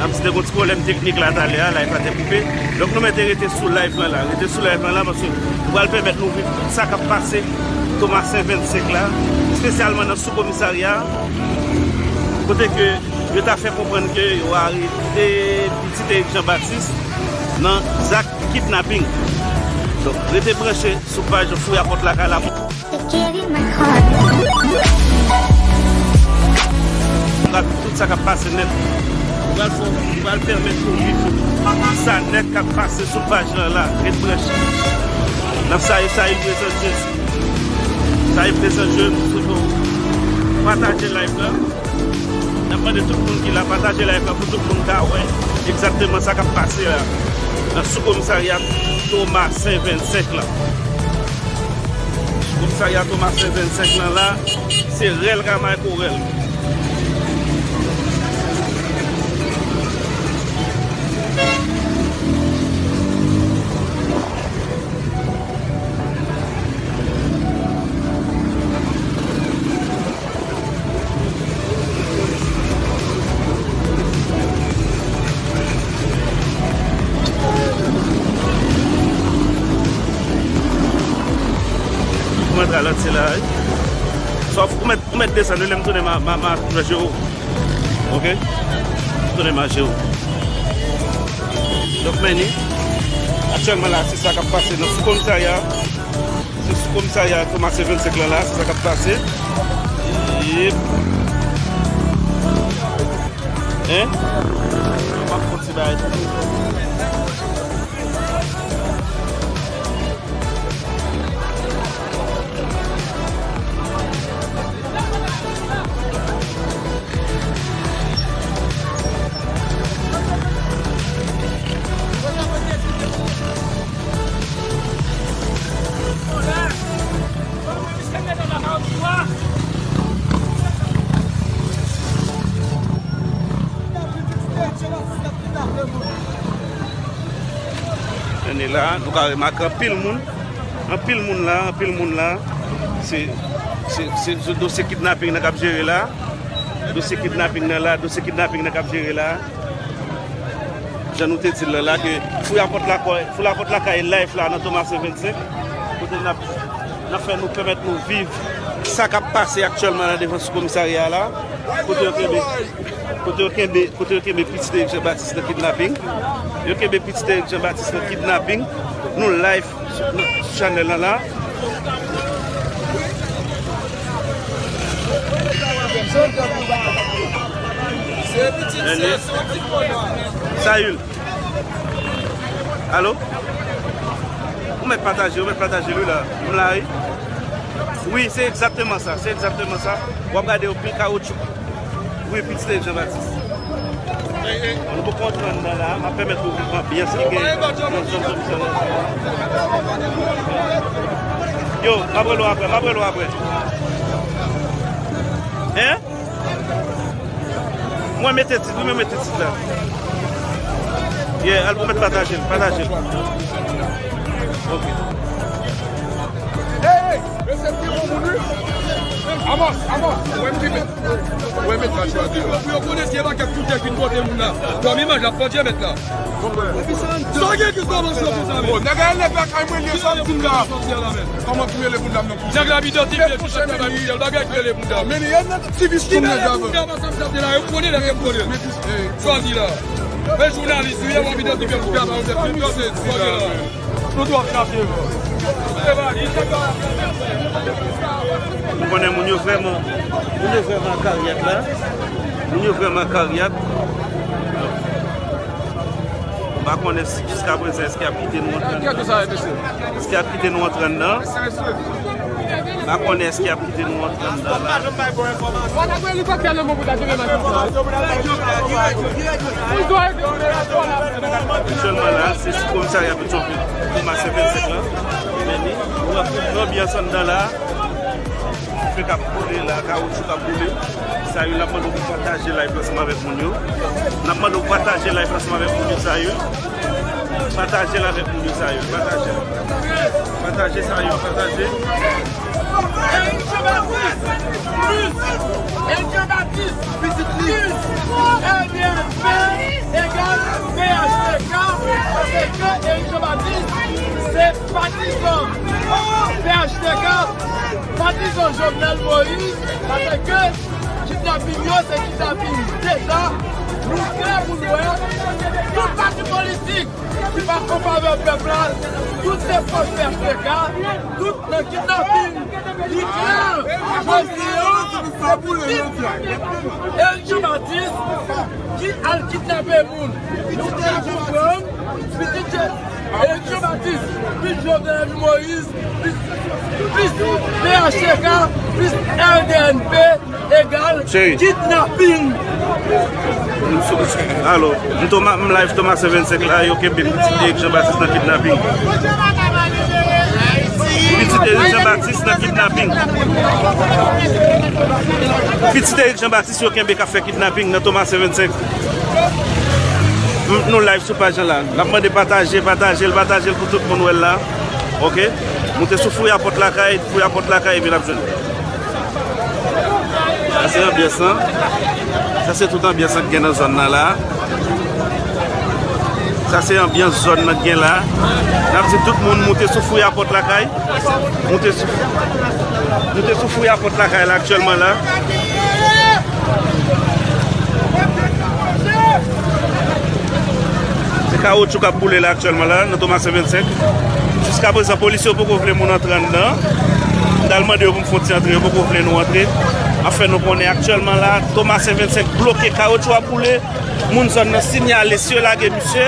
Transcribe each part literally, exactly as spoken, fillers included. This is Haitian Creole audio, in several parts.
N ap di te gen yon ti pwoblèm teknik la talè a, live la te koupe. Donk nou mèt rete sou live lan la. Rete sou live lan la paske nou pral pèmèt nou viv tout sa k ap pase Tomasen vennsenk la, espesyalman nan sou komisarya a, kote ke yo ta fè konprann ke yo arete pitit Eric Jean Baptiste nan zak kidnaping. Donk, rete branche sou paj Fouya Pòt Lakay la. Gad tout sa k ap pase nèt. Nou pral fè, nou pral pèmèt nou viv tout sa nèt k ap pase sou paj lan la. Ret branche. N ap salye, salye prezan Jezi. Salye prezan Jezi. Pataje live la. N ap mande tout moun ki la pataje live la pou tout moun ka wè egzakteman sa k ap pase la nan sou komisarya Tomasen vennsenk la. Komisarya Tomasen vennsenk lan la, se rèl ka may korèl. Mwen ralanti la, wi. Sòf, ou mèt, ou mèt desann, lè m tounen ma, ma, ma, ma jere w. Oke? Tounen ma jere w. Donk, men ni, aktyèlman la, se sa k ap pase nan sou komisarya. Se sou komisarya Tomasen vennsenk lan la, se sa k ap pase. Yep. Hein? M ap fè yon ti bagay tou. Ann la, nou ka remake anpil moun. Anpil moun la, anpil moun la. Se, se, se, se dosye kidnaping nan k ap jere la. Dosye kidnaping nan la, dosye kidnaping nan k ap jere la. Jan nou te di l la, la ke Fouya Pòt Lakay, Fouya Pòt Lakay live la nan Tomasen vennsenk. Kote n ap, n ap fè nou pèmèt nou viv sa k ap pase aktyèlman la devan sou komisarya la. Kote yo kenbe, kote yo kenbe, kote yo kenbe pitit Eric Jean Baptiste nan kidnaping. Yo kenbe pitit Eric Jean Baptiste nan kidnaping. Nou live sou chanèl lan la. Sayil. Alo? Ou mèt pataje, ou mèt pataje, wi, la. M la, wi. Wi, se egzakteman sa, se egzakteman sa. W ap gade yo pil kawoutchou. Wi, pitit Jean Baptiste. Nou poko antre anndan la, m ap pèmèt nou viv anbyans ki gen nan zòn komisarya. Yo, m ap rele w apre, m ap rele w apre. Hein? Mwen mete tit, wi, mwen mete tit la. Yeah, al pou mèt pataje l, pataje l. Ok. Hey, hey, mesye, pi bon moun, wi. Amos, Amos, wè m ki mèt. Wè mèt la chwazi. Pou yo konnen se pa kèk koutèk vin pote moun la. Kòm imaj la, pandye mèt la. Sa gen ki kòmanse pou sa, men. Bon, nèg la leve ak ay mwen, li santi m la. Kòman pou rele moun dam nan pou nèg la ap idantifye tout sa travay pou bagay ki rele moun dam. Men li yon aktivis pou nèg la. Libere moun dam, sa m t ap di la, yo konnen lè yo konnen. Sa w di la. Men jounalis, wi, w ap idantifye pou travay, w ap idantifye pou bagay la. Nou dwe ap chache yo. Nou konnen moun yo vrèman, moun yo vrèman karyat la. Moun yo vrèman karyat. M pa konnen si jiska prezan èske y ap kite nou antre anndan. Èske y ap kite nou antre anndan? M pa konnen èske y ap kite nou antre anndan la. Aktyèlman la, se sou komisarya Petyonvil, Tomasen vennsenk lan. Men ni, nou wè tout anbyans anndan la. Dife k ap boule la, kawoutchou k ap boule. Sayil, n ap mande w pou pataje live la ansanm avèk moun yo. N ap mande w pataje live la ansanm avèk moun yo, Sayil. Pataje l avèk moun yo, Sayil. Pataje l. Pataje, Sayil, pataje. Eric Jean Baptiste, plus. Eric Jean Baptiste, plus. L D N P, Prizon Jovenel Moïse, paske kidnaping yo se kidnaping deta. Nou klè pou n wè tout pati politik ki pa an favè pèp la, tout se fòs P H T K, tout nan kidnaping. Li klè, jodi a, se pitit Eric Jean Baptiste ki al kidnape moun. Nou te konprann, pitit Eric Jean Baptiste, pitit Jovenel Moïse, pitit P H T K, pitit L D N P, egal kidnaping. Alo, m Toma, m live Tomasen vennsenk la, yo kenbe pitit Eric Jean Baptiste nan kidnaping. Pitit Eric Jean Baptiste nan kidnaping. Pitit Eric Jean Baptiste yo kenbe k ap fè kidnaping nan Tomasen vennsenk. M, nou live sou paj lan la. N ap mande pataje, pataje l, pataje l pou tout moun wè l la. Oke? Moute sou Fouyapòt Lakay, Fouyapòt Lakay, epi n ap jwenn. Sa se anbyans lan. Sa se tout anbyans lan k gen nan zòn nan la. Sa se anbyans zòn nan k gen la. N ap di tout moun moute sou Fouyapòt Lakay. Moute sou, moute sou Fouyapòt Lakay la aktyèlman la. Se kawotchou k ap boule la aktyèlman la, nan Tomasen vennsenk. Jiskaprezan, polisye yo poko vle moun antre anndan. M t al mande yo pou m fè yon ti antre, yo poko vle nou antre. Ap fè nou konnen aktyèlman la, Tomasen vennsenk bloke, kawotchou ap boule. Moun zòn nan sinyale, si yo lage misye,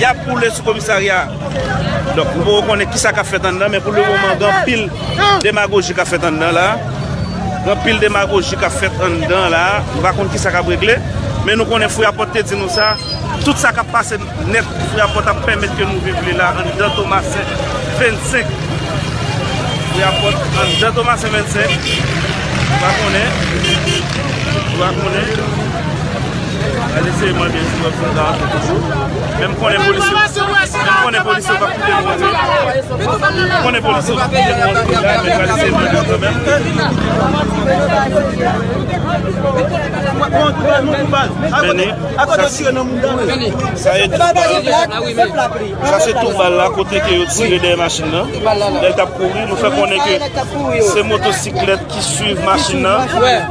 y ap boule sou komisarya. Donk, nou poko konnen kisa k ap fèt anndan, men pou le moman, gen anpil demagoji k ap fèt anndan la. Gen anpil demagoji k ap fèt anndan la. Nou pa konn kisa k ap regle, men nou konnen Fouyapòt te di nou sa. Tout sa k ap pase nèt, Fouyapòt ap pèmèt ke nou viv li la, anndan Tomasen vennsenk. Fouyapòt, anndan Tomasen vennsenk. Ou pa konnen. Ou pa konnen. Al eseye mande si w ap fè sa toujou. Men m konnen polisye, men m konnen polisye yo p ap kite nou antre. M konnen polisye yo p ap kite nou antre la, men m al eseye mande yo kanmenm. Vini, sa, sa se tou bal. Sa se tou bal la kote ke yo tire dèyè machin nan. Lè l t ap kouri, nou fè konnen ke se motosiklèt ki swiv machin nan.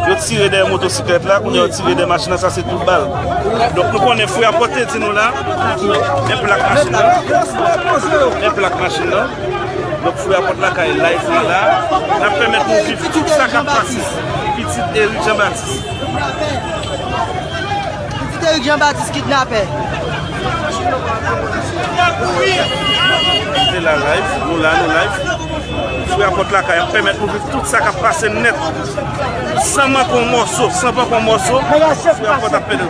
Yo tire dèyè motosiklèt la, kounye a yo tire dèyè machin nan, sa se tout bal. Donk nou konnen Fouyapòt te di nou la, men plak machin nan. Men plak machin nan. Donk Fouyapòt Lakay live li la. N ap pèmèt nou viv tout sa k ap pase. Pitit Eric Jean Baptiste. Pitit Eric Jean Baptiste kidnapè. Se la live, nou la, nou live. Fouyapòt Lakay ap pèmèt nou viv tout sa k ap pase nèt. San manke yon mòso, san manke yon mòso. Fouyapòt ap pèmèt.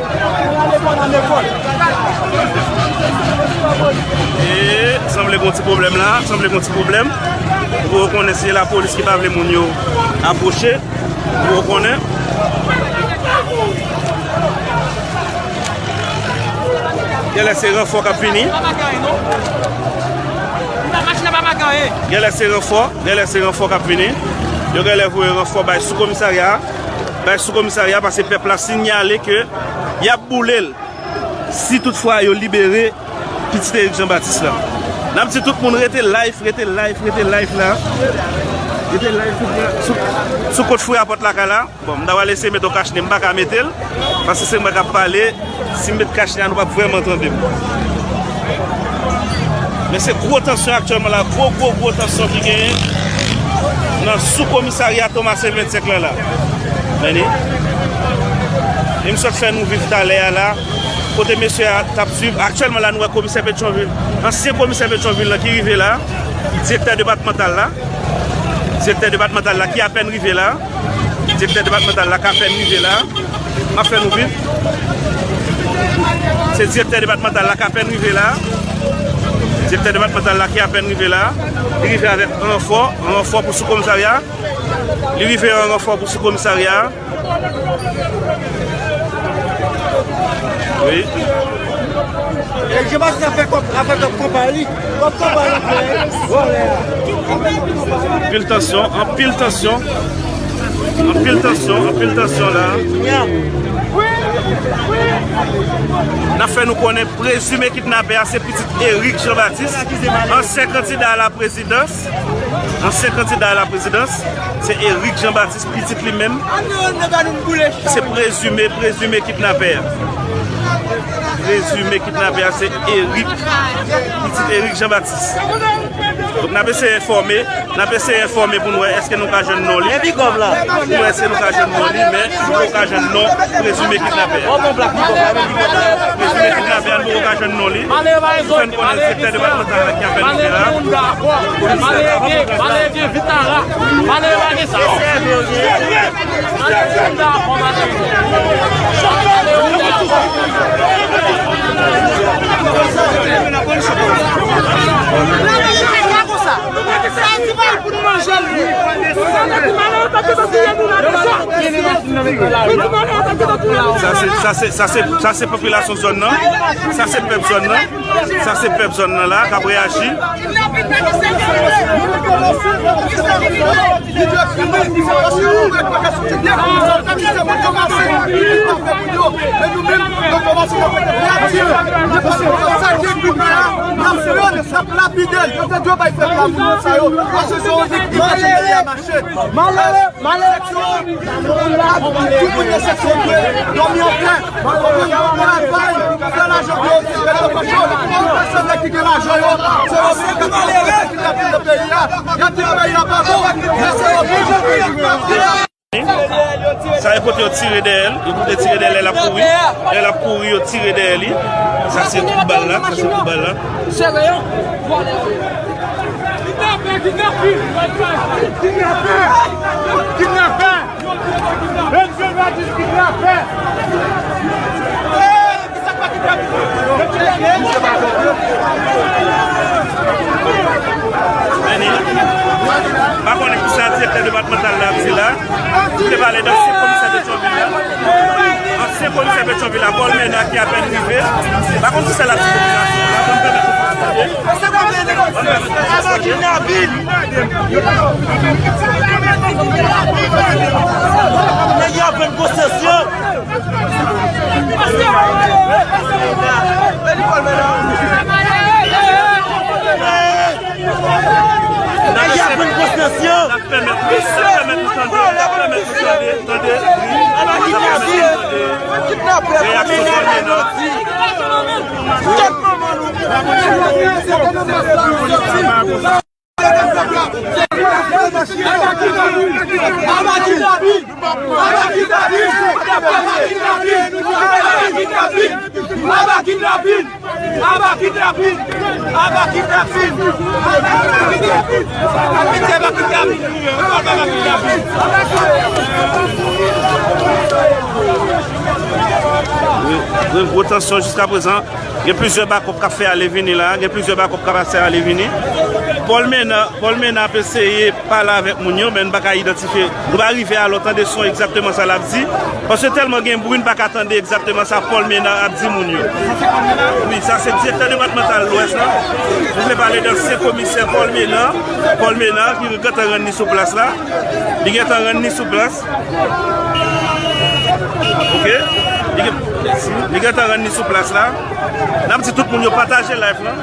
E sanble gon ti pwoblèm la, sanble gon ti pwoblèm. Ou konnen se lapolis ki pa vle moun yo apwoche. Ou konnen. Genlè se ranfò k ap vini. Genlè se ranfò, genlè se ranfò k ap vini. Yo genlè voye ranfò bay sou komisarya a. Bay sou komisarya a, paske pèp la sinyale ke y ap boule l. Si toutfwa yo libere pitit Eric Jean Baptiste la. N ap di tout moun rete live, rete live, rete live la. Rete live sou, sou, sou kont Fouyapòt Lakay la. Bon, m ta pral eseye mete yon kachnen, m pa ka mete l, paske se mwen k ap pale. Si m met kachnen an, nou p ap vrèman tande m. Men se gwo tansyon aktyèlman la, gwo, gwo, gwo tansyon ki genyen nan sou komisarya Tomasen vennsenk lan la. Men ni. E m sot fè nou viv talè a la. Kote mesye a t ap swiv. Aktyèlman la, nou wè komisè Petyonvil, ansyen komisè Petyonvil la ki rive la, direktè depatmantal la, direktè depatmantal la ki apèn rive la, direktè depatmantal la ki apèn rive la, m ap fè nou viv. Se direktè depatmantal la ki apèn rive la, direktè depatmantal la ki apèn rive la, li rive avèk ranfò, ranfò pou sou komisarya, li rive an ranfò pou sou komisarya. Wi. E je panse sa fè kòb, afè kòb konpayi. Kòb konpayi ap fè vòlè a. Anpil tansyon, anpil tansyon. Anpil tansyon, anpil tansyon la. N ap fè nou konnen prezime kidnapè a se pitit Eric Jean Baptiste, ansyen kandida a la prezidans. Ansyen kandida a la prezidans, se Eric Jean Baptiste, pitit li menm. Se prezime, prezime kidnapè a. Prezime kidnapè a, se Eric, pitit Eric Jean Baptiste. Donk, n ap eseye enfòme, n ap eseye enfòme pou n wè èske nou ka jwenn non li. Pou n wè èske nou ka jwenn non li, men nou poko ka jwenn non prezime kidnapè a. Prezime kidnapè a, nou poko ka jwenn non li. Fè n konnen direktè depatmantal la ki apèn rive la. Sa se, sa se, sa se, sa se popilasyon zòn nan. Sa se pèp zòn nan. Sa se pèp zòn nan la k ap reyaji. Malere, malere. Tout moun nan seksyon dwe dòmi anpè. Dòmi anpè, travay, fè lajan pou yo, fè lajan pou yo. Tout pèsonn ki gen lajan yo, se yo menm k ap fè kidnapin nan peyi a. Y ap di peyi a pa bon, men se yo menm k ap fè kidnapin nan peyi a. Sa e kote yo tire dèyè l, yo kote tire dèyè l, lè l ap kouri. Lè l ap kouri, yo tire dèyè li. Sa se kou bal la, sa se kou bal la. Kidnapè, kidnapè! Kidnapè! Kidnapè! Eric Jean Baptiste kidnapè! Vini. Pa konnen kisa direktè depatmantal la ap di la. M te pale de ansyen komisè Petyonvil la. Ansyen komisè Petyonvil la, Paul Ménard, ki apèn rive. Pa konn kisa l ap di popilasyon an la, ban m pèmèt nou tande. Aba kidnapin! Nèg yo ap vann konsyans yo! Nèg yo ap vann konsyans yo! N ap pèmèt, n ap pèmèt nou tande, n ap pèmèt nou tande, tande, n ap pèmèt nou tande. Reyaksyon Paul Ménard. Aba kidnapin! Aba kidnapin! Aba kidnapin! Aba kidnapin! Aba kidnapin! Aba kidnapin! Gen gwo tansyon jiska prezan. Gen plizyè bakòp k ap fè ale vini la. Gen plizyè bakòp k ap fè ale vini. Paul Ménard, Paul Ménard ap eseye pale avèk moun yo, men n pa ka idantifye. Nou pa rive alò tande son egzakteman sa l ap di. Paske tèlman gen bri, n pa ka tande egzakteman sa Paul Ménard ap di moun yo. Wi, sa se direktè depatmantal Lwès la. Nou vle pale de ansyen komisè Paul Ménard. Paul Ménard ki gentan rann li sou plas la. Li gentan rann li sou plas. Ok? Li gen-, li gentan rann li sou plas la. N ap di tout moun yo pataje live lan.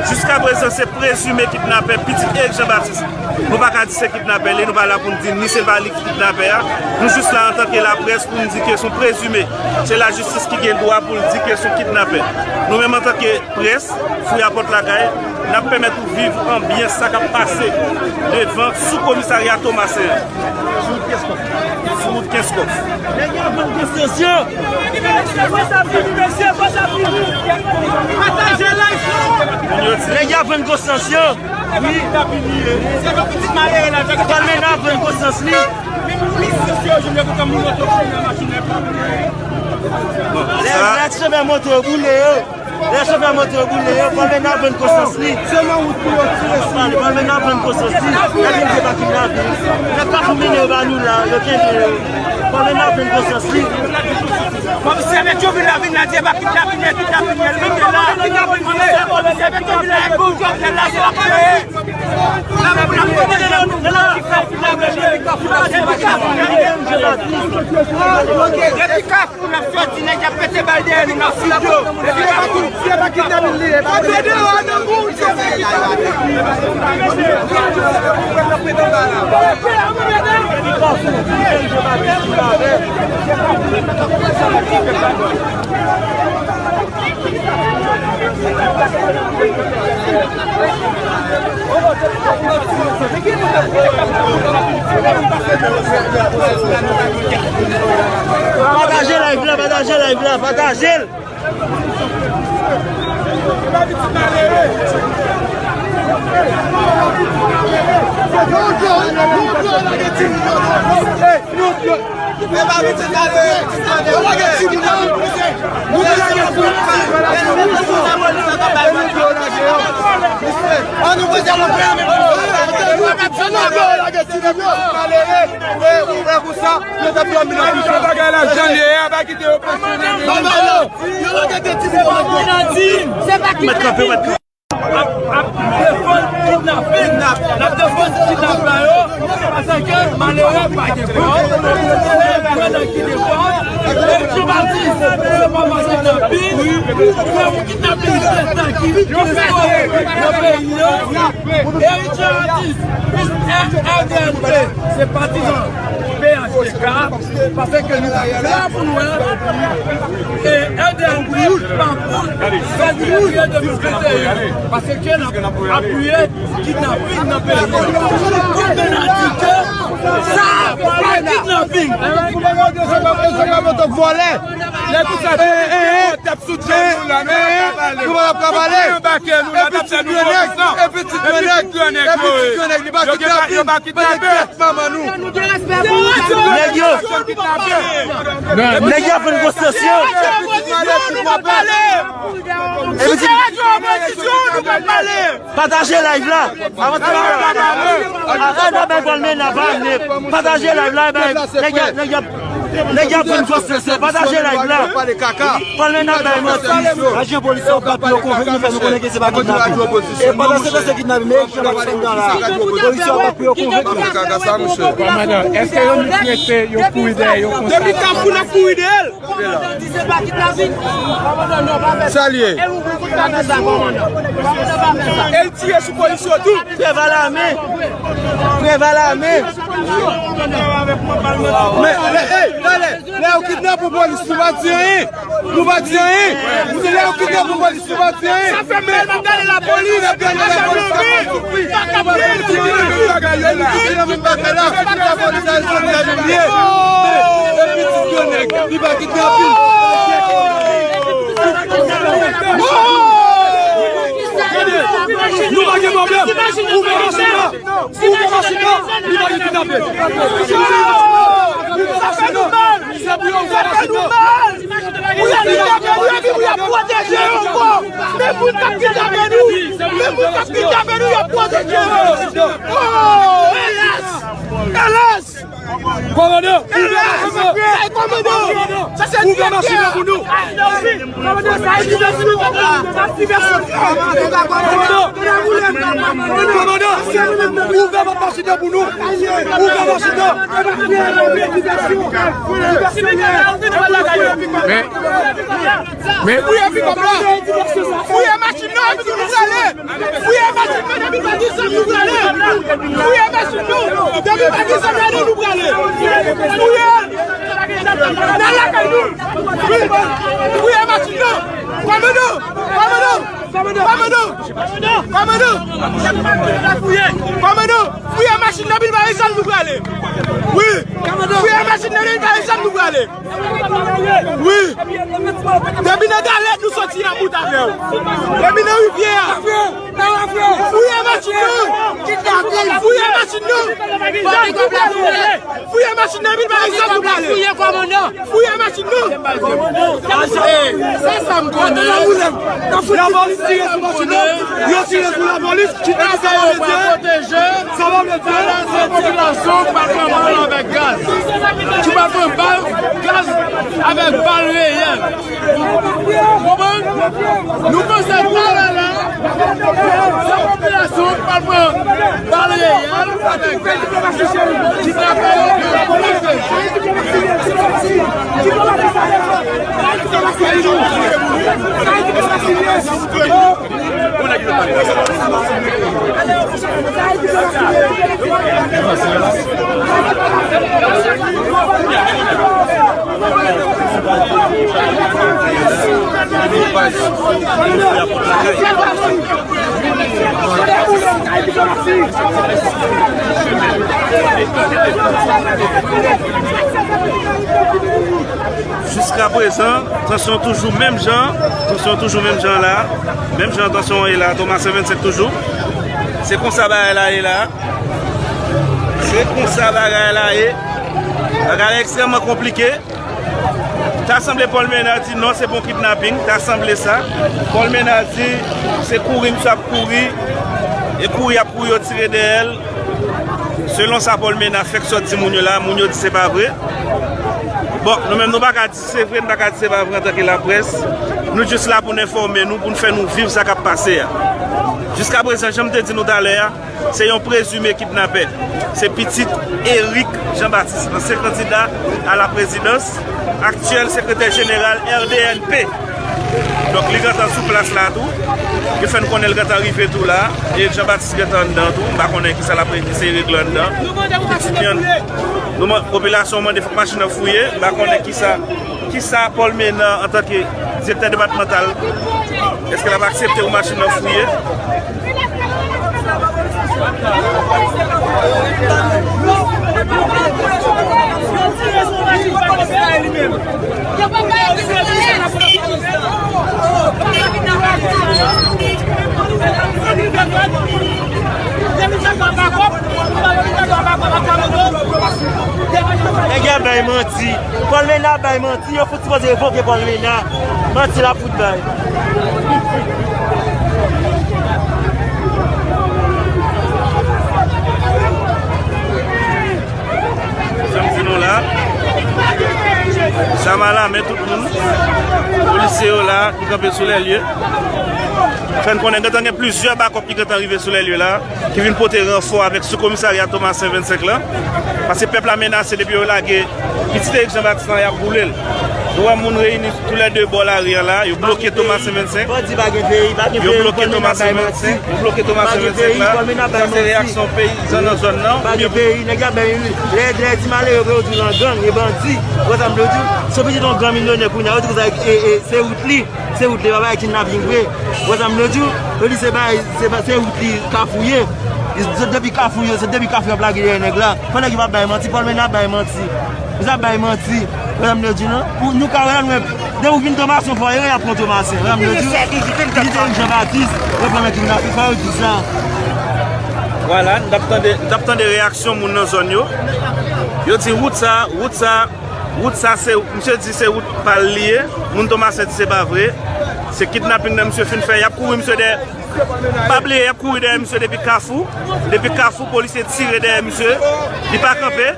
Jiska prezan, se prezime kidnapè, pitit Eric Jean Baptiste. Nou pa ka di se kidnapè li, nou pa la pou n di ni se pa li ki kidnapè a. Nou jis la antanke laprès pou n di ke se yon prezime. Se lajistis ki gen dwa pou l di ke se yon kidnapè. Nou menm antanke près, Fouyapòt Lakay, n ap pèmèt ou viv anbyans sa k ap pase devan sou komisarya Tomasen an. Sou wout Kenskòf. Sou wout Kenskòf. Nèg yo ap vann konsyans yo. Mesye, fò sa fini, mesye, fò sa fini. Pataje live la. Moun yo di. Nèg yo ap vann konsyans yo. Wi. Se yon pitit malere la, Paul Ménard ap vann konsyans li. Menm polis yo, se yo jwenn yo pou moun yo tou nan machin nan. Bon, lè, sa lè chofè moto yo boule yo. Lè chofè moto yo boule yo, Paul Ménard ap vann konsyans li. Se nan wout pou yo tire sou yo. Paul Ménard ap vann konsyans li. Nèg yo pa kidnape. Nèg Kafou mennen yo ba nou la, yo kenbe yo. Paul Ménard ap vann konsyans li. Komisè Petyonvil la vin la di e pa kidnapin, e kidnapin, e l mete la. Komisè, komisè Petyonvil la, e pou Jovenel la, se l ap peye. Depi Kafou n ap soti, nèg y ap pete bal dèyè nou, n ap fouye yo. Depi Kafou. Pataje live la, pataje live la, pataje l. Bagay la jan ye a, pa kite yo presyone. Mèt kanpe, mèt kanpe. Ap, ap defann kidnaping. N ap defann kidnapè yo, paske malere pa gen kò. Malere pran nan kidnaping. Erik Jean Baptiste, se pa kidnaping. Se yon kidnaping ki fèt nan ki, ki istorik nan peyi an. Erik Jean Baptiste, plis R D N P, se patizan P H T K. Paske nou la pou nou wè, e, R D N P pa pou fè de mil venteyen, paske n ap apiye kidnaping nan peyi a. Kòm nou di ke sa pa kidnaping. Nèg ou sa, eh, eh, eh, tèt sou tjèl nou la, nou pa ka pale. Nou pa ka pale. Epi ti grenèg, epi ti grenèg, epi ti grenèg, li pa kidnaping. Yo pa kidnape. Manman nou. Nèg yo, nèg yo ap fè negosasyon. Epi ti pataje live la. Avan ti pataje live la. Pataje live la. Nèg yo, nèg yo, nèg yo ap fè negosasyon. Pataje live la. Pale nan bay manti. Ajan polis yo pa pou yo konvenk nou, fè nou konnen ke se pa kidnaping. E pandan se tan se kidnaping, men Polisye ap pou yo konvenk nou. Kòmandan, èske yo menm rete, yo kouri dèyè yo konsa? Depi Kafou, n ap kouri dèyè l. Sa l ye? E l tire sou polisye tou. Prèval ame. Prèval ame. Men, men, ey, talè, lè yo kidnape yon polis, nou pa di anyen. Nou pa di anyen. Nou te lè yo kidnape yon polis. Sa fè mal, m ap gade lapolis. Sa fè mal, m ap gade lapolis. Nou pa gen pwoblèm. Ou pa machin nan. Ou pa machin nan. Nou pa gen kidnape. Sa fè nou mal. Sa fè nou mal. Pou y ap kidnape nou, epi pou y ap pwoteje yo ankò. Men moun k ap kidnape nou, men moun k ap kidnape nou, y ap pwoteje yo. Oh, elas! Elas! Kòmandan! Elas! Sa e kòmandan! Sa se direktè! Kòmandan, sa e direktè! Kòmandan! Kòmandan! Ouvè pòt machin nan pou nou! Ouvè machin nan! Men, men, fouye pikòp la! Fouye machin nan, epi nou prale! Fouye machin nan, depi pa gen zam, nou prale! Fouye machin nou! Depi pa gen zam ladan, nou prale! Fouye! N al lakay nou! Fouye machin nan! Kòmandan! Kòmandan! Kòmandan! Kòmandan! Kòmandan! Fouye machin nan, depi pa gen zam, nou prale! Wi! Fouye machin nan, depi pa gen zam, nou prale! Wi! Depi nan galèt nou soti an bout avè w. Depi nan rivyè a. Fouye machin nou! Fouye machin nou! Fouye machin nan, vin pa egzanp nou pale. Fouye machin nou! Sa sa m konnen. Lapolis tire sou machin nan. Yo tire sou lapolis. Kidnapè yo pral pwoteje. Sa va vle di? Talè se popilasyon ki pa pran bal avèk gaz. Ki pa pran bal, gaz avèk bal reyèl. Ou konprann? Nou panse talè la, se popilasyon ki pral pran bal reyèl avèk gaz. Kidnapè yo pral pwoteje. Jiska prezan, tansyon toujou menm jan, tansyon toujou menm jan la, menm jan tansyon an ye la, Thomas vennsenk toujou. Se konsa bagay la ye la. Se konsa bagay la ye. Bagay la ekstrèmman konplike. Ta sanble Paul Ménard di non, se pa yon kidnaping. Ta sanble sa. Paul Ménard di se kouri misye ap kouri. E kouri ap kouri, yo tire dèyè l. Selon sa Paul Ménard fèk sot di moun yo la, moun yo di se pa vre. Bon, nou menm nou pa ka di se vre, nou pa ka di se pa vre antanke laprès. Nou jis la pou n enfòme nou, pou n fè nou viv sa k ap pase a. Jiska prezan, jan m te di nou talè a, se yon prezime kidnapè. Se pitit Eric Jean Baptiste, ansyen kandida a la prezidans, aktyèl sekretè jeneral R D N P. Donk, li gentan sou plas la tou. Yo fè n konnen l gentan rive tou la. E Jean Baptiste gentan anndan tou. M pa konnen kisa l ap eseye regle anndan. Pitit li an, nou man-, popilasyon an mande fòk machin nan fouye. M pa konnen kisa Kisa Paul Ménard, antanke direktè depatmantal, èske l ap aksepte pou machin nan fouye? Nèg yo ap bay manti. Paul Ménard bay manti. Si yo fout sipoze revoke Paul Ménard, manti l ap fout bay. Sa m di nou la, zam a la men tout moun, polisye yo la ki kanpe sou lè lye. Fè n konnen gentan gen plizyè bakòp ki gentan rive sou lè lye la, ki vin pote ranfò avèk sou komisarya Tomasen vennsenk lan. Paske pèp la menase depi yo lage pitit Eric Jean Baptiste lan, y ap boule l. Nou wè moun reyini tou lè de bò lari an la, yo bloke Tomasen vennsenk. Bandi pa gen peyi, pa gen peyi, Paul Ménard bay manti. Yo bloke Tomasen vennsenk la. Sa se reyaksyon peyizan nan zòn nan. Pa gen peyi, nèg y ap bay lè, lè ti malere yo di l an gang, e bandi. Ou wè sa m vle di w? Se pitit yon gran milyonè kounye a, yo di konsa, e, e, se wout li. Se wout li, pa bay kidnaping vre. Ou wè sa m vle di w? Yo di se bay, se ba-, se wout li Kafou ye. Li sot depi Kafou yo, se depi Kafou y ap lage dèyè nèg la. Pandan ki pa bay manti, Paul Ménard bay manti. Misye ap bay manti. Ou wè sa m vle di w, non? Pou nou ka wè la, nou wè, depi w vin Tomasen, fò y ap pran Tomasen. Ou wè sa m vle di w? Li te Jean Baptiste, yo pran nan kidnaping, fò yo di sa. Vwala, n t ap tande, n t ap tande reyaksyon moun nan zòn yo. Yo di wout sa, wout sa, Wout sa, se, misye di se wout pa l li ye. Moun Tomasen di se pa vre. Se kidnaping nan misye fin fè. Y ap kouri misye dèyè. Pa bliye, y ap kouri dèyè misye depi Kafou. Depi Kafou, polisye tire dèyè misye. Li pa kanpe.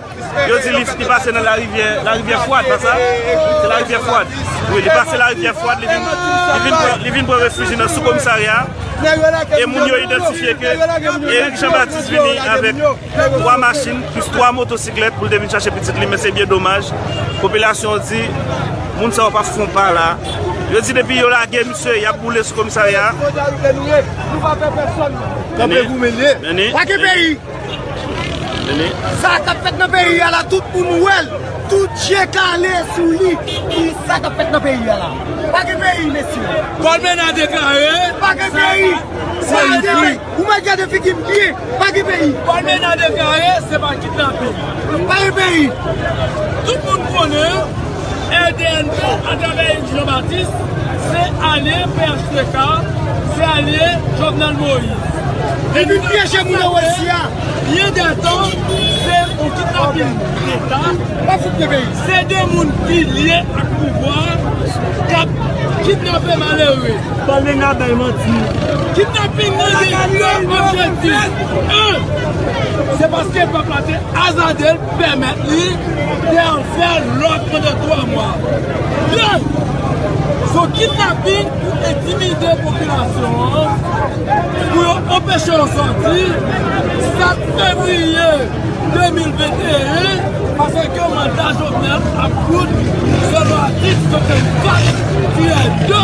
Yo di li, li pase nan larivyè, larivyè Fwad, pa sa? Se larivyè Fwad. Wi, li pase larivyè Fwad, li vin, li vin pran, li vin pran refiji nan sou komisarya. E moun yo idantifye ke Eric Jean Baptiste vini avèk twa machin, plis twa motosiklèt pou l te vin chache pitit li, men se byen domaj. Popilasyon an di, moun sa yo p ap fè yon pa la. Yo di depi yo lage misye, y ap boule sou komisarya. Solidarite nou ye, nou pa pè pèsonn. Kanpe goumen ye. Pa gen peyi. Sa k ap fèt nan peyi a la, tout moun wè l. Tout je kale sou li. Ki sa k ap fèt nan peyi a la? Pa gen peyi, mesye. Paul Ménard deklare. Pa gen peyi. Pa gen peyi. Ou mèt gade figi m byen. Pa gen peyi. Paul Ménard deklare se pa kidnaping. Pa gen peyi. Tout moun konnen R D N P atravè Eric Jean Baptiste, se alye P H T K, se alye Jovenel Moïse. Li vin pyeje moun anwo isi a. Byen dètan, se yon kidnaping deta. Pa fout de peyi. Se de moun ki lye ak pouvwa k ap kidnape malere. Paul Ménard bay manti. Kidnaping nan gen de objektif. En, se paske pèp la te azade l, pèmèt li de fè lòd pandan twa mwa. De, se yon kidnaping pou entimide popilasyon an, pou yo anpeche yo sòti. Kat fevriye de mil venteyen, paske manda Jovenel ap kout, selon atik sènkannkat tirè de,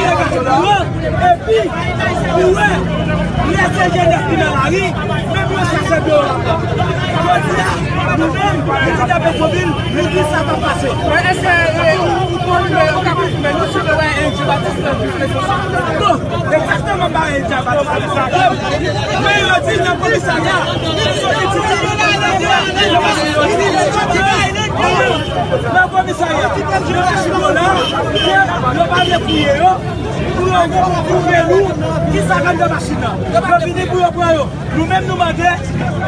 retire gason nan yo, epi, ou wè, lè se jenès ki nan lari, menm yo chache deyò. Jodi a, nou menm, militè Petwovil, nou di sa p ap pase. Men èske, e, ou, ou konn, e, ou ka konfime nou si nou wè Andrew Baptiste nan rezo sosyo? Bon, egzakteman, m pa wè Andrew Baptiste nan rezo sosyo. Men yo di nan komisarya, yo di, yo di, yo di, yo di, nan komisarya, yo di, yo la, yo pa vle fouye yo, pou yo pwouve nou kisa k anndan machin nan. Yo vini pou yo pran yo. Nou menm nou mande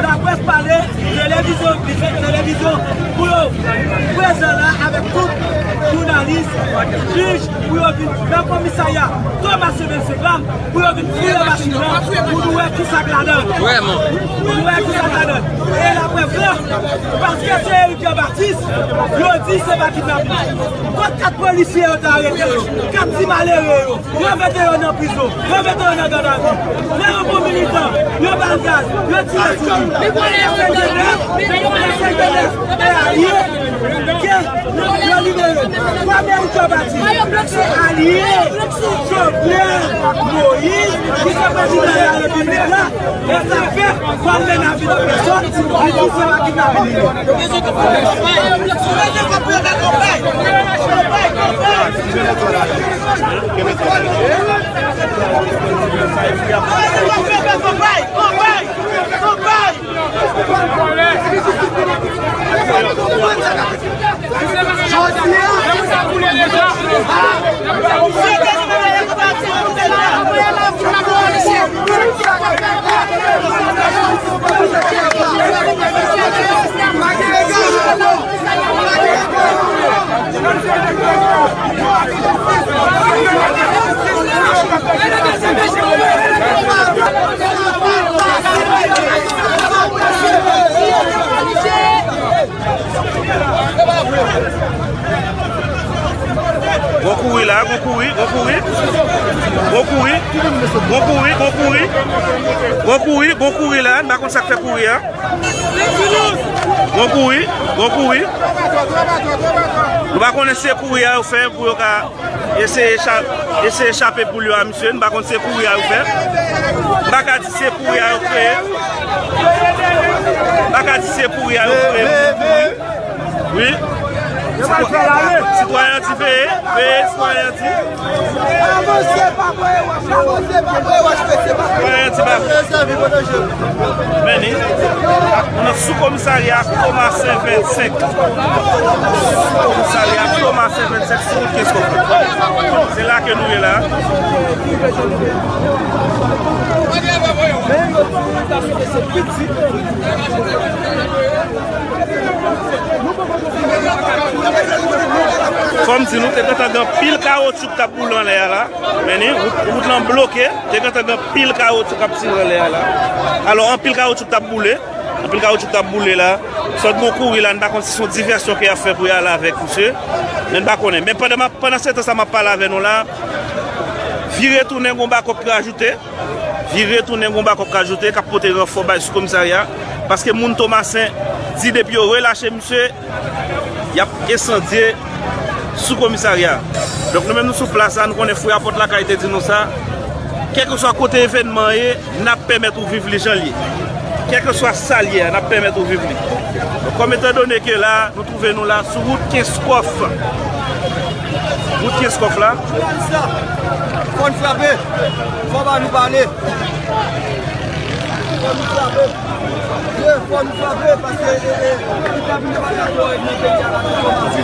laprès pale, televizyon, televizyon, pou yo prezan la avèk tout jounalis, jij, pou yo vin nan komisarya Thomas Sevensegra, pou yo vin fouye machin nan, pou nou wè kisa k ladan. Pou nou wè kisa k ladan. E laprèv la, paske se Eric Jean Baptiste, yo di se pa kidnapin. Kot kat polisye yo te arete yo? Kat ti malere yo? Yo mete yo nan prizon, yo mete yo nan gadavi. Lè yo pran militan, yo ba l gaz, yo tire sou li. Lè se jenès, lè se jenès e alye, ke yo libere. Premye ou konbati, se alye Jovenel Moïse, ki se prezidan de la repiblik la. E sa fè, kòm men avil an pèsòn, li di se pa kidnapin li ye. Gon kouri la, gon kouri, gon kouri. Gon kouri, gon kouri, gon kouri. Gon kouri, gon kouri la, m pa konn sa k fè kouri a. Gon kouri, gon kouri. Nou pa konnen si se kouri a yo fè pou yo ka eseye cha-, eseye chape poul yo a misye. Nou pa konn si se kouri a yo fè. M pa ka di si se kouri a yo kreye. M pa ka di si se kouri a yo kreye pou moun kouri. Wi. Sitwa-, sitwayen an di veye, veye, sitwayen an di. Avanse, pa voye wòch, avanse, pa voye wòch, mesye, pa voye wòch. Sitwayen an di pa. Men ni, nou nan sou komisarya Tomasen vennsenk. Sou komisarya Tomasen vennsenk sou wout Kenskòf. Se la ke nou ye la. Fò m di nou, te gentan gen anpil kawotchou k t ap boule anlè a la. Men ni, wout, wout lan bloke, te gentan gen anpil kawotchou k ap tire anlè a la. Alò, anpil kawotchou k t ap boule, anpil kawotchou k t ap boule la. Sòt gon kouri la, n pa konn si se yon divèsyon ke y ap fè pou y ale avèk misye. Men n pa konnen. Men pandan m ap, pandan se tan sa m ap pale avè nou la, vire tounen, gon bakòp ki rajoute. Vire tounen, gon bakòp k ajoute, k ap pote ranfò bay sou komisarya. Paske moun Tomasen di depi yo relache misye, y ap ensandye sou komisarya. Donk, nou menm nou sou plas la, nou konnen Frè Apòt Lakay te di nou sa. Kèlkeswa kote evènman an ye, n ap pèmèt ou viv li jan l ye. Kèlkeswa sa l ye a, n ap pèmèt ou viv li. Donk, kòm etandone ke la, nou twouve nou la sou wout Kenskòf. Wout Kenskòf la. Fò n frape. Fò ba nou pale. Fò nou frape. Ye, fò nou frape paske, e, e, li pa vin pale ak yo nan peyi a la, nan kòmanse.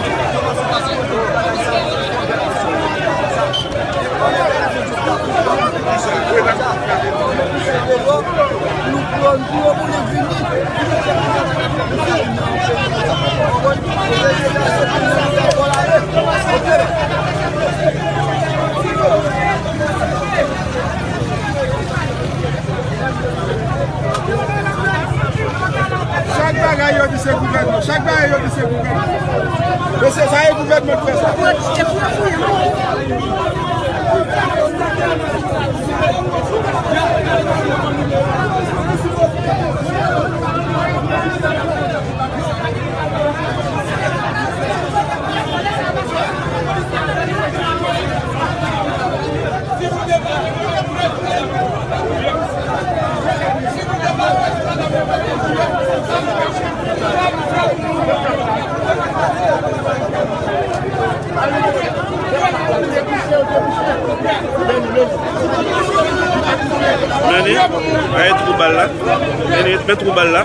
Chak bagay yo di se gouvènman. Chak bagay yo di se gouvènman. Mesye, sa e gouvènman k fè sa. Men li, men twou bal la. Men li, men twou bal la.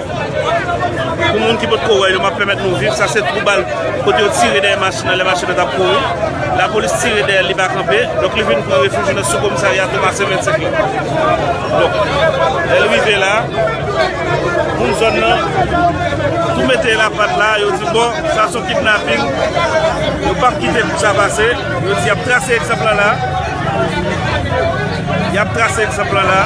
Pou moun ki potko wè yo, m ap pèmèt nou viv. Sa se twou bal kote yo tire dèyè machin nan, lè machin nan t ap kouri. Lapolis tire dèyè l, li pa kanpe. Donk, li vin pran refij nan sou komisarya Tomasen vennsenk la. Donk, lè l rive la, moun zòn nan tou mete lapat la, yo di, bon, sa se yon kidnaping. Yo p ap kite kou sa pase. Yo di, y ap trase egzanp lan la. Y ap trase egzanp lan la.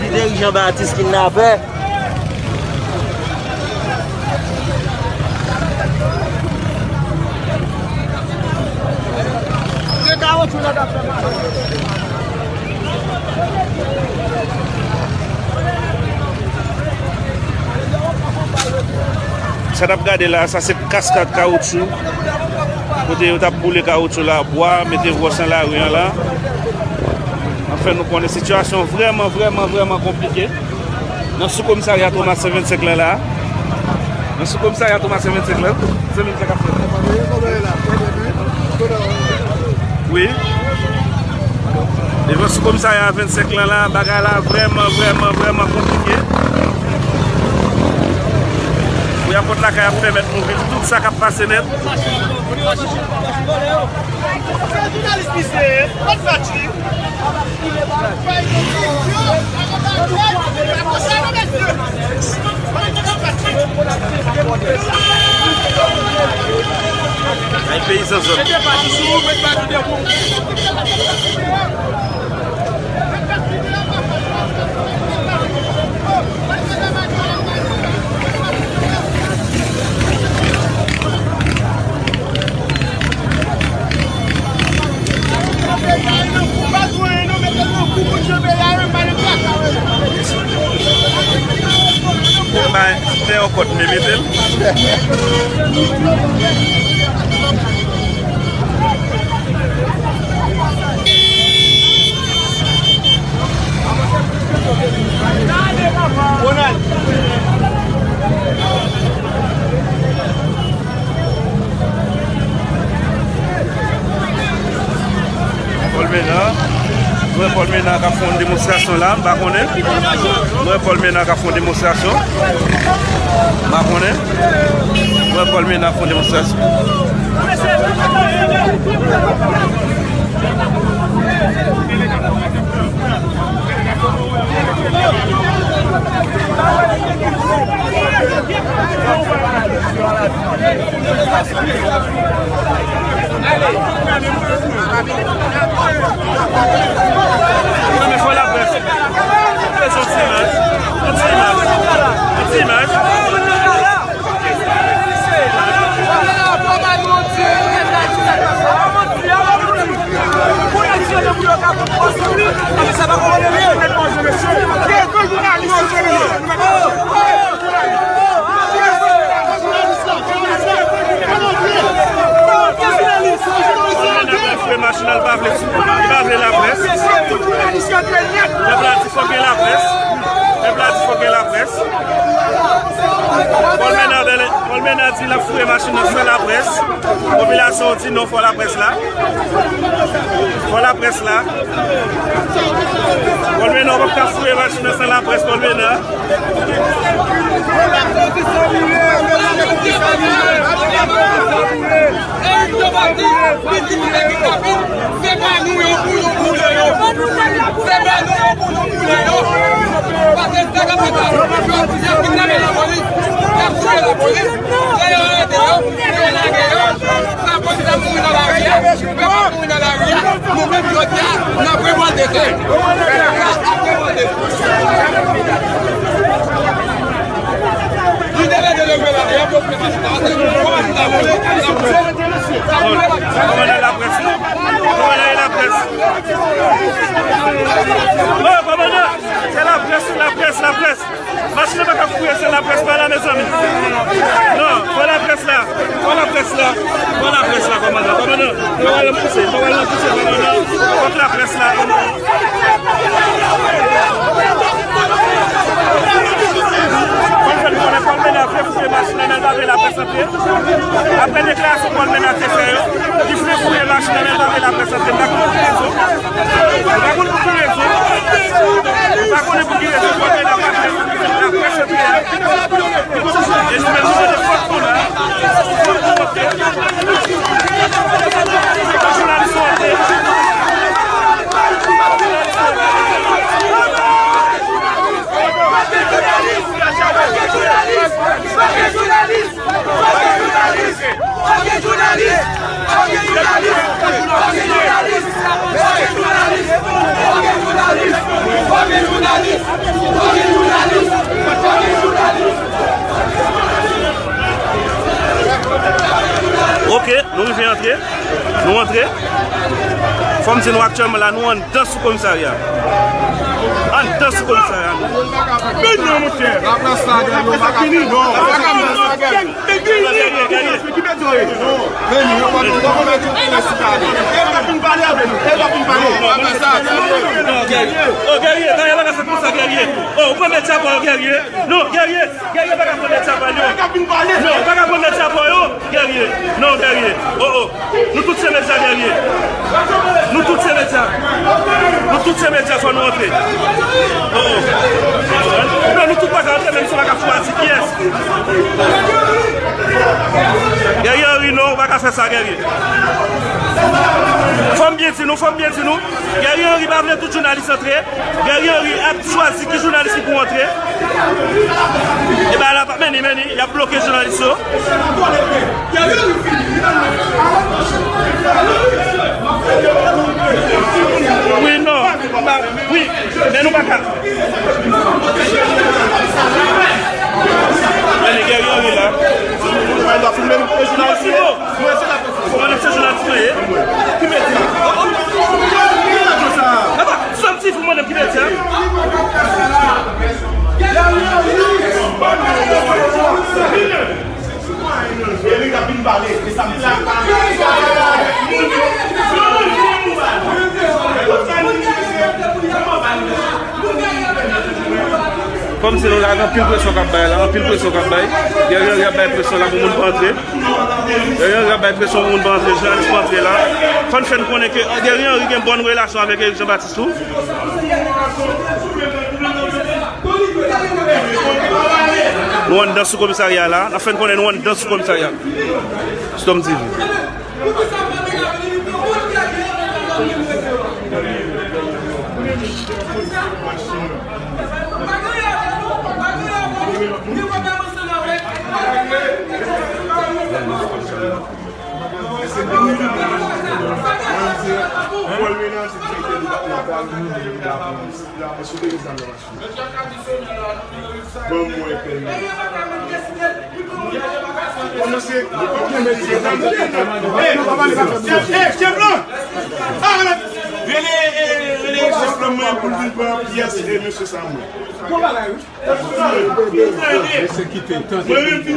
Lideri Jean Baptiste kidnapè. Sa n ap gade la, sa se kaskad kawotchou. Kote yo t ap boule kawotchou la, bwa, mete wòch nan lari an la. Anfen, nou konnen sitiyasyon vrèman, vrèman, vrèman konplike. Nan sou komisarya Tomasen vennsenk lan la. Nan sou komisarya Tomasen vennsenk lan. Zanmi m, sa k ap fèt? Wi. Devan sou komisarya vennsenk lan la, bagay la vrèman, vrèman, vrèman konplike. Pou y ap pot lakay ap pèmèt nou viv tout sa k ap pase nèt. Ay, peyizan zòn. Bay, fè yon kòt, men mete l. Paul Ménard. Nou wè Paul Ménard k ap fè yon demonstrasyon la, m pa konnen. Nou wè Paul Ménard k ap fè yon demonstrasyon. M pa konnen. Nou wè Paul Ménard fè yon demonstrasyon. Fwe machin nan, li pa vle, li pa vle laprès. Pèp la di fòk gen laprès. Pèp la di fòk gen laprès. Paul Ménard, Paul Ménard di l ap fouye machin nan san laprès. Popilasyon an di non, fò laprès la. Fò laprès la. Paul Ménard, w p ap ka fouye machin nan san laprès, Paul Ménard. Se pa nou yo pou nou boule yo. Se pa nou yo pou nou boule yo. Paske sa k ap fèt la, y ap kidnape lapolis, y ap tiye lapolis. Lè yo arete yo, yo lage yo. Lapolis ap mouri nan lari a. Yo ap mouri nan lari a. Nou menm jodi a, n ap revòlte. N ap revòlte. Li te leve leve la, y ap ofri ti chita. Kòmandan laprès. Kòmandan laprès. Oh, kòmandan, se laprès, laprès, laprès. Machin nan pa ka fouye, se laprès pa la, mezanmi. Non, fò laprès la. Fò laprès la. Fò laprès la, kòmandan. Kòmandan, fò w al pouse, fò w al pouse, kòmandan. Fòk laprès la, kòmandan. Paul Ménard fè fouye machin nan, men l pa vle laprès antre. Apre deklarasyon Paul Ménard te fè yo, li vle fouye machin nan, men l pa vle laprès antre. M pa konn pou ki rezon. M pa konn pou ki rezon. M pa konnen pou ki rezon Paul Ménard pa vle laprès antre a. E nou menm nou mande fòk nou la. Fòk nou antre. Fòk jounalis yo antre. Ok, nou rive antre. Nou antre. Fò m di nou aktyèlman la, nou anndan sou komisarya. Anndan sou komisarya, nou. Men non, monchè. Laplas la, gen yo pa ka fini. Non, pa ka fini. Guerrier, Guerrier. Men non, yo pa, yo pa mèt yo pale si pale. E pa fin pale avè nou. E pa fin pale. Non, non, non, non, Guerrier. Oh, Guerrier, bagay la pa ka fèt konsa, Guerrier. Oh, ou pran medya pa w, Guerrier. Non, Guerrier. Guerrier pa ka pran medya pa l yo. Non, ou pa ka pran medya pa w yo. Guerrier. Non, Guerrier. Oh, oh. Nou tout se medya, Guerrier. Nou tout se medya. Nou tout se medya, fò nou antre. Oh, oh. Non, nou tout pa ka antre, menm si w pa ka fwa di kiyès. Guerrier Henry, non, ou pa ka fè sa, Guerrier. Fò m byen di nou, fò m byen di nou. Guerrier Henry pa vle tout jounalis antre. Guerrier Henry ap chwazi ki jounalis ki pou antre. E ba la pa mennen, mennen, y ap bloke jounalis yo. Wi, non. Wi, men nou pa ka. Mennen, Guerrier Henry la. Mwen se jounalis mwen ye. Ki medya? Ki radyo sa? Apa, sòm ti fou mwen ki medya. Erik ap vin pale, e sa m di. Kòmsi nou la, gen anpil presyon k ap bay la, anpil presyon k ap bay. Guerrier Henry ap bay presyon la pou moun pa antre. Guerrier Henry ap bay presyon pou moun pa antre, jounalis pa antre la. Fò n fè n konnen ke Guerrier Henry gen bòn relasyon avèk Eric Jean Baptiste tou. Nou anndan sou komisarya la, n ap fè n konnen nou anndan sou komisarya. Storm T V. Bon, mwen pèmèt. Komanse. Hey, chèf lan! Rele, rele, rele chèf lan mwen pou l vin pran pyès e mesye sa mwen. Mwen menm fin